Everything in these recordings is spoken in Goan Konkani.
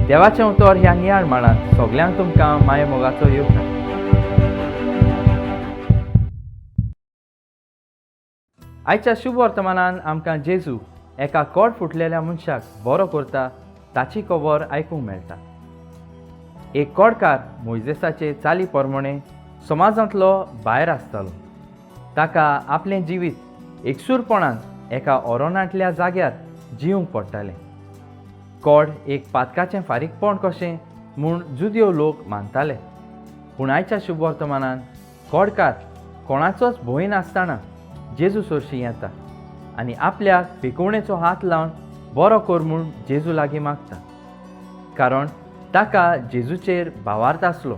देवाचें उतर ह्या नियाळ माळांत सगल्यांक तुमकां माये मोगाचो येवकार. आयच्या शुभ वर्तमानान आमकां जेजू एका कोड फुटलेल्या मनशाक बरो करता ताची खबर आयकूंक मेळटा. एक कोडकार मोयजेसाचे चाली प्रमाणे समाजांतलो भायर आसतालो. ताका आपलें जिवीत एकसूरपणान एका ओरोनांतल्या जाग्यार जिवंक पडटालें. कोड एक पातकाचें फारीकपण कशें म्हूण जुदयो लोक मानताले, पूण आयच्या शुभ वर्तमानान कोडकार कोणाचोच भंय नासतना जेजू सरशी येता आनी आपल्याक भिकोवणेचो हात लावन बरो कर म्हूण जेजू लागीं मागता, कारण ताका जेजूचेर भावार्थ आसलो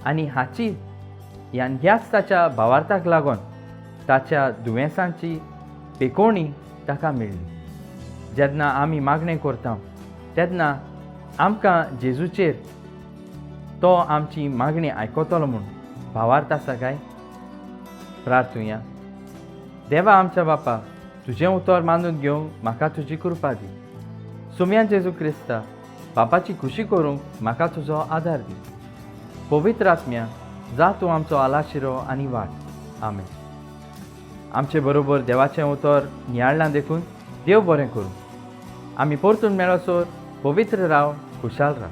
आनी हाची ह्याच ताच्या भावार्थाक लागून ताच्या दुयेंसांची पेकोवणी ताका मेळ्ळी. जेन्ना आमी मागणें करता तेन्ना आमकां जेजूचेर तो आमची मागणी आयकतलो म्हूण भावार्थ आसा काय? प्रार्थुया. देवा आमच्या बापा, तुजें उतर मानून घेवंक म्हाका तुजी कृपा दी. सुम्यान जेजू क्रिस्ता बापाची खुशी करूंक म्हाका तुजो आदार दी. पवित्र आत्म्या, जा तूं आमचो आलाशिरो आनी वाट. आमेन. आमचे बरोबर देवाचें उतर नियाळ्ळां देखून देव बरें करूं. आमी परतून मेळसर पवित्र राव, खुशाल राव.